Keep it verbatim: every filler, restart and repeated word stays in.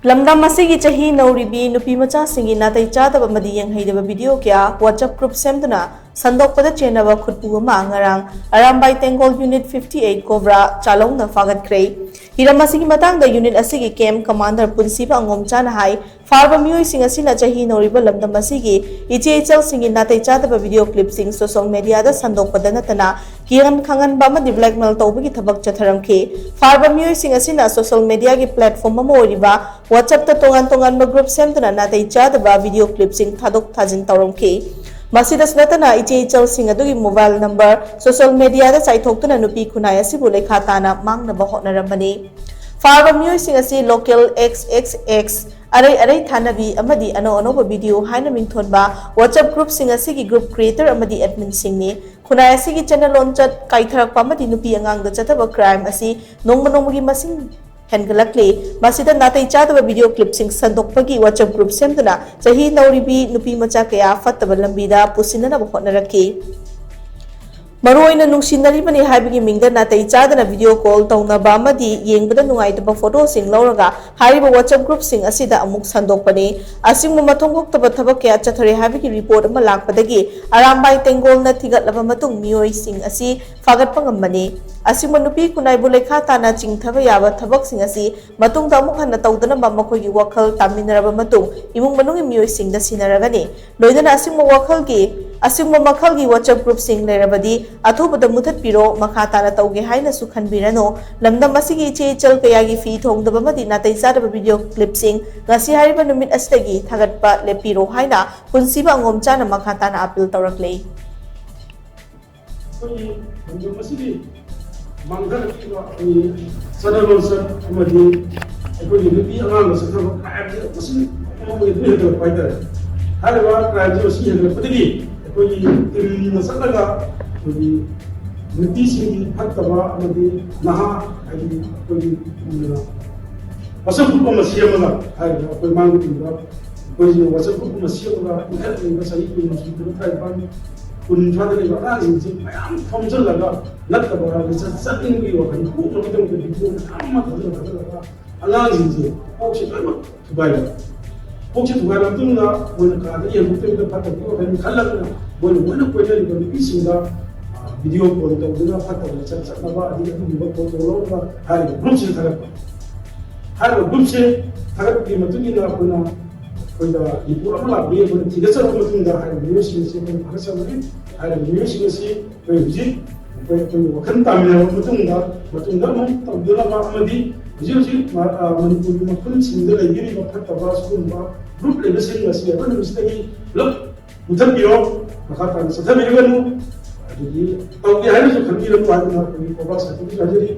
ꯂꯝꯗꯝ ꯑꯁꯤꯒꯤ ꯆꯍꯤ ꯅꯧꯔꯤꯕꯤ ꯅꯨꯄꯤ ꯃꯆꯥꯁꯤꯡꯒꯤ ꯅꯥꯇꯩ ꯆꯥꯗꯕ ꯑꯃꯗꯤ ꯌꯦꯡꯍꯩꯗꯕ ꯚꯤꯗꯤꯑꯣ ꯀꯌꯥ WhatsApp group ꯁꯦꯝꯗꯨꯅ ꯁꯟꯗꯣꯛꯄꯗ ꯆꯦꯟꯅꯕ ꯈꯨꯠꯄꯨ ꯑꯃ ꯉꯔꯥꯡ Arambai Tenggol Unit fifty eight cobra ꯆꯥꯂꯧꯅ ꯐꯥꯒꯠꯈ꯭ꯔꯦ꯫ ꯍꯤꯔꯝ ꯑꯁꯤꯒꯤ ꯃꯇꯥꯡꯗ unit ꯑꯁꯤꯒꯤ camp commander ꯄꯨꯟꯁꯤꯕ ꯑꯉꯣꯝꯆꯥꯅ ꯍꯥꯏ, ꯐꯥꯔꯕ ꯃꯤꯑꯣꯏꯁꯤꯡ ꯑꯁꯤꯅ ꯆꯍꯤ ꯅꯧꯔꯤꯕ ꯂꯝꯗꯝ ꯑꯁꯤꯒꯤ ꯏꯆꯦ ꯏꯆꯜꯁꯤꯡꯒꯤ ꯅꯥꯇꯩ ꯆꯥꯗꯕ ꯚꯤꯗꯤꯑꯣ ꯀ꯭ꯂꯤꯞꯁꯤꯡ ꯁꯣꯁꯤꯌꯦꯜ ꯃꯦꯗꯤꯌꯥꯗ ꯁꯟꯗꯣꯛꯄꯗ ꯅꯠꯇꯅ ꯀꯤꯍꯟ ꯈꯪꯍꯟꯕ ꯑꯃꯗꯤ blackmail ꯇꯧꯕꯒꯤ ꯊꯕꯛ ꯆꯠꯊꯔꯝꯈꯤ꯫ ꯐꯥꯔꯕ ꯃꯤꯑꯣꯏꯁꯤꯡ ꯑꯁꯤꯅ ꯁꯣꯁꯤꯌꯦꯜ ꯃꯦꯗꯤꯌꯥꯒꯤ platform ꯑꯃ ꯑꯣꯏꯔꯤꯕ WhatsApp-ꯇ ꯇꯣꯉꯥꯟ ꯇꯣꯉꯥꯟꯕ group ꯁꯦꯝꯗꯨꯅ ꯅꯥꯇꯩ ꯆꯥꯗꯕ ꯚꯤꯗꯤꯑꯣ ꯀ꯭ꯂꯤꯞꯁꯤꯡ ꯊꯥꯗꯣꯛ ꯊꯥꯖꯤꯟ ꯇꯧꯔꯝꯈꯤ꯫ ꯃꯁꯤꯗꯁꯨ ꯅꯠꯇꯅ ꯏꯆꯦ ꯏꯆꯜꯁꯤꯡ ꯑꯗꯨꯒꯤ mobile number ꯁꯣꯁꯤꯌꯦꯜ ꯃꯦꯗꯤꯌꯥꯗ ꯆꯥꯏꯊꯣꯛꯇꯨꯅ ꯅꯨꯄꯤ ꯈꯨꯟꯅꯥꯏ ꯑꯁꯤꯕꯨ ꯂꯩꯈꯥ ꯇꯥꯅ ꯃꯥꯡꯅꯕ ꯍꯣꯠꯅꯔꯝꯕꯅꯤ꯫ ꯐꯥꯔꯕ ꯃꯤꯑꯣꯏꯁꯤꯡ ꯑꯁꯤ local X X X, ꯑꯔꯩ ꯑꯔꯩ ꯊꯥꯅꯕꯤ ꯑꯃꯗꯤ ꯑꯅꯧ ꯑꯅꯧꯕ ꯚꯤꯗꯤꯑꯣ ꯍꯥꯏꯅ ꯃꯤꯡꯊꯣꯟꯕ WhatsApp group-ꯁꯤꯡ ꯑꯁꯤꯒꯤ group creator ꯑꯃꯗꯤ admin-ꯁꯤꯡꯅꯤ꯫ ꯈꯨꯟꯅꯥꯏ ꯑꯁꯤꯒꯤ ꯆꯠꯅ ꯂꯣꯟꯆꯠ ꯀꯥꯏꯊꯔꯛꯄ ꯑꯃꯗꯤ ꯅꯨꯄꯤ ꯑꯉꯥꯡꯗ ꯆꯠꯊꯕ crime ꯑꯁꯤ ꯅꯣꯡꯃ ꯅꯣꯡꯃꯒꯤ ꯃꯁꯤꯡ ꯍꯦꯟꯒꯠꯂꯛꯂꯤ꯫ ꯃꯁꯤꯗ ꯅꯥꯇꯩ ꯆꯥꯗꯕ ꯚꯤꯗꯤꯑꯣ ꯀ꯭ꯂꯤꯞꯁꯤꯡ ꯁꯟꯗꯣꯛꯄꯒꯤ WhatsApp group ꯁꯦꯝꯗꯨꯅ ꯆꯍꯤ ꯅꯧꯔꯤꯕꯤ ꯅꯨꯄꯤ ꯃꯆꯥ ꯀꯌꯥ ꯐꯠꯇꯕ ꯂꯝꯕꯤꯗ ꯄꯨꯁꯤꯟꯅꯅꯕ ꯍꯣꯠꯅꯔꯛꯈꯤ꯫ ꯃꯔꯨꯑꯣꯏꯅ ꯅꯨꯡꯁꯤꯅꯔꯤꯕꯅꯤ ꯍꯥꯏꯕꯒꯤ ꯃꯤꯡꯗ ꯅꯥꯇꯩ ꯆꯥꯗꯅ ꯚꯤꯗꯤꯑꯣ ꯀꯣꯜ ꯇꯧꯅꯕ ꯑꯃꯗꯤ ꯌꯦꯡꯕꯗ ꯅꯨꯡꯉꯥꯏꯇꯕ ꯐꯣꯇꯣꯁꯤꯡ ꯂꯧꯔꯒ ꯍꯥꯏꯔꯤꯕ WhatsApp group-ꯁꯤꯡ ꯑꯁꯤꯗ ꯑꯃꯨꯛ ꯁꯟꯗꯣꯛꯄꯅꯤ꯫ ꯑꯁꯤꯒꯨꯝꯕ ꯃꯊꯣꯡ ꯊꯣꯛꯇꯕ ꯊꯕꯛ ꯀꯌꯥ ꯆꯠꯊꯔꯦ ꯍꯥꯏꯕꯒꯤ report ꯑꯃ ꯂꯥꯛꯄꯗꯒꯤ ꯑꯔꯥꯝꯕꯥꯏ ꯇꯦꯡꯒꯣꯜꯅ ꯊꯤꯒꯠꯂꯕ ꯃꯇꯨꯡ ꯃꯤꯑꯣꯏꯁꯤꯡ ꯑꯁꯤ ꯐꯥꯒꯠꯄ ꯉꯝꯕꯅꯤ꯫ ꯑꯁꯤꯒꯨꯝꯕ ꯅꯨꯄꯤ ꯈꯨꯟꯅꯥꯏꯕꯨ ꯂꯩꯈꯥ ꯇꯥꯅ ꯆꯤꯡꯊꯕ ꯌꯥꯕ ꯊꯕꯛꯁꯤꯡ ꯑꯁꯤ ꯃꯇꯨꯡꯗ ꯑꯃꯨꯛ ꯍꯟꯅ ꯇꯧꯗꯅꯕ ꯃꯈꯣꯏꯒꯤ ꯋꯥꯈꯜ ꯇꯥꯃꯤꯟꯅꯔꯕ ꯃꯇꯨꯡ ꯏꯃꯨꯡ ꯃꯅꯨꯡꯒꯤ ꯃꯤꯑꯣꯏꯁꯤꯡꯗ ꯁꯤꯟꯅꯔꯒꯅꯤ꯫ ꯂꯣꯏꯅꯅ ꯑꯁꯤꯒꯨꯝꯕ ꯋꯥꯈꯜꯒꯤ, ꯑꯁꯤꯒꯨꯝꯕ ꯃꯈꯜꯒꯤ WhatsApp group-ꯁꯤꯡ ꯂꯩꯔꯕꯗꯤ ꯑꯊꯨꯕꯗ ꯃꯨꯊꯠꯄꯤꯔꯣ, ꯃꯈꯥ ꯇꯥꯅ ꯇꯧꯒꯦ ꯍꯥꯏꯅꯁꯨ ꯈꯟꯕꯤꯔꯅꯨ꯫ ꯂꯝꯗꯝ ꯑꯁꯤꯒꯤ ꯏꯆꯦ ꯏꯆꯜ ꯀꯌꯥꯒꯤ ꯐꯤ ꯊꯣꯡꯗꯕ ꯑꯃꯗꯤ ꯅꯥꯇꯩ ꯆꯥꯗꯕ ꯚꯤꯗꯤꯑꯣ ꯀ꯭ꯂꯤꯞꯁꯤꯡ ꯉꯁꯤ ꯍꯥꯏꯔꯤꯕ ꯅꯨꯃꯤꯠ ꯑꯁꯤꯗꯒꯤ ꯊꯥꯒꯠꯄ ꯂꯦꯞꯄꯤꯔꯣ ꯍꯥꯏꯅ ꯄꯨꯟꯁꯤꯕ ꯑꯉꯣꯝꯆꯥꯅ ꯃꯈꯥ ꯇꯥꯅ ꯑꯥꯄꯤꯜ ꯇꯧꯔꯛꯂꯤ꯫ ꯑꯩꯈꯣꯏꯒꯤ ꯂꯝꯗꯝ ꯑꯁꯤꯒꯤ ꯃꯥꯡꯊꯔꯛꯂꯤꯕ ꯑꯩꯈꯣꯏꯒꯤ ꯆꯠꯅ ꯂꯣꯟꯆꯠ ꯑꯃꯗꯤ ꯑꯩꯈꯣꯏꯒꯤ ꯅꯨꯄꯤ ꯑꯉꯥꯡꯗ ꯆꯠꯊꯕ crime-ꯁꯦ ꯃꯁꯤꯡ ꯑꯃ ꯑꯣꯏꯅ ꯑꯗꯨꯝ ꯍꯦꯟꯒꯠꯂꯛꯄ ꯍꯥꯏꯇꯥꯔꯦ꯫ ꯍꯥꯏꯔꯤꯕ crime-ꯁꯦ ꯃꯁꯤꯡ ꯍꯦꯟꯒꯠꯂꯛꯄꯗꯒꯤ ꯑꯩꯈꯣꯏꯒꯤ team-ꯅ ꯆꯠꯂꯒ ꯑꯩꯈꯣꯏꯒꯤ ꯅꯨꯄꯤꯁꯤꯡꯒꯤ ꯐꯠꯇꯕ ꯑꯃꯗꯤ ꯅꯍꯥ ꯍꯥꯏꯗꯤ ꯑꯩꯈꯣꯏꯒꯤ, ꯎꯝ, WhatsApp group ꯑꯃ ꯁꯦꯝꯃꯒ ꯍꯥꯏꯔꯤꯕ ꯑꯩꯈꯣꯏ ꯃꯥꯡꯒꯤ ꯇꯨꯡꯗ ꯑꯩꯈꯣꯏꯁꯦ WhatsApp group ꯑꯃ ꯁꯦꯝꯃꯒ ꯏꯟꯈꯠꯂꯛꯂꯤꯕ ꯆꯍꯤ ꯀꯨꯟ, ꯀꯨꯟ, ꯇꯔꯥꯅꯤꯄꯥꯟ, ꯀꯨꯟ ꯁ꯭ꯋꯥꯏꯗ ꯂꯩꯕ ꯑꯉꯥꯡꯁꯤꯡꯁꯦ ꯃꯌꯥꯝ ꯈꯣꯝꯖꯤꯜꯂꯒ ꯅꯠꯇꯕ ꯂꯤꯆꯠ ꯆꯠꯅꯤꯡꯕꯒꯤ ꯋꯥꯈꯜ ꯄꯣꯛꯅꯕꯒꯤꯗꯃꯛꯇ video ꯃꯌꯥꯝ ꯑꯃ ꯊꯥꯖꯤꯜꯂ ꯊꯥꯖꯤꯜꯂꯒ ꯑꯉꯥꯡꯁꯤꯡꯁꯦ ꯀꯣꯛꯁꯦ ꯂꯣꯏꯅꯃꯛ ꯊꯨꯒꯥꯏꯕ꯫ ꯀꯣꯛꯁꯦ ꯊꯨꯒꯥꯏꯕ ꯃꯇꯨꯡꯗ ꯃꯣꯏꯅ ꯀꯥꯗ ꯌꯦꯡꯊꯣꯛꯇꯕꯤꯗ ꯐꯠꯇꯕꯒꯤ ꯋꯥꯈꯜ ꯈꯜꯂꯒ ꯃꯣꯏꯅ ꯂꯣꯏꯅ ꯀꯣꯏꯅꯔꯤꯕ ꯅꯨꯄꯤꯁꯤꯡꯗ ꯚꯤꯗꯤꯑꯣ ꯀꯣꯜ ꯇꯧꯗꯨꯅ ꯐꯠꯇꯕ ꯂꯤꯆꯠ ꯆꯠꯅꯕ ꯑꯗꯒꯤ ꯑꯗꯨꯒꯨꯝꯕ ꯀꯣꯜ ꯇꯧꯔꯒ ꯍꯥꯏꯔꯤꯕ ꯒ꯭ꯔꯨꯞꯁꯤꯗ ꯊꯥꯒꯠꯄ꯫ ꯍꯥꯏꯔꯤꯕ ꯒ꯭ꯔꯨꯞꯁꯦ ꯊꯥꯒꯠꯄꯒꯤ ꯃꯇꯨꯡ ꯏꯟꯅ ꯑꯩꯈꯣꯏꯅ ꯑꯩꯈꯣꯏꯗ ꯔꯤꯄꯣꯔꯠ ꯑꯃ ꯂꯥꯛꯄꯒꯤ ꯑꯩꯈꯣꯏꯅ ꯊꯤꯒꯠꯆꯔꯕ ꯃꯇꯨꯡꯗ ꯍꯥꯏꯔꯤꯕ ꯃꯤꯑꯣꯏꯁꯤꯡ ꯑꯁꯤ ꯑꯩꯈꯣꯏꯅ ꯐꯒꯠꯆꯕꯅꯤ꯫ ꯍꯥꯏꯔꯤꯕ ꯃꯤꯑꯣꯏꯁꯤꯡ ꯑꯁꯤ ꯑꯩꯈꯣꯏ ꯍꯧꯖꯤꯛ ꯑꯩꯈꯣꯏ ꯑꯩꯈꯣꯏ ꯋꯥꯈꯜ ꯇꯥꯃꯤꯟꯅꯔꯕ ꯃꯇꯨꯡꯗ ꯃꯇꯨꯡꯗ ꯑꯃꯨꯛ ꯇꯧꯗꯅꯕ ꯑꯃꯗꯤ ꯍꯧꯖꯤꯛ ꯍꯧꯖꯤꯛ ꯃ-, ꯑ, ꯃꯅꯤꯄꯨꯔꯒꯤ ꯃꯐꯝꯁꯤꯡꯗ ꯂꯩꯕꯤꯔꯤꯕ ꯐꯠꯇꯕ ꯁꯤꯒꯨꯝꯕ ꯒ꯭ꯔꯨꯞ ꯂꯩꯕꯁꯤꯡ ꯑꯁꯤ ꯑꯩꯈꯣꯏ ꯅꯨꯃꯤꯠꯁꯤꯗꯒꯤ ꯄꯨꯂꯞ ꯃꯨꯊꯠꯄꯤꯔꯣ, ꯃꯈꯥ ꯇꯥꯅ ꯆꯠꯊꯕꯤꯔꯒꯅꯨ꯫ ꯑꯗꯒꯤ ꯇꯧꯒꯦ ꯍꯥꯏꯔꯁꯨ ꯈꯟꯕꯤꯔꯅꯨ ꯍꯥꯏꯗꯨꯅ ꯑꯩꯈꯣꯏꯒꯤ ꯀꯣꯕꯥꯛ ꯁꯥꯊꯤꯕꯤ ꯍꯥꯏꯖꯔꯤ꯫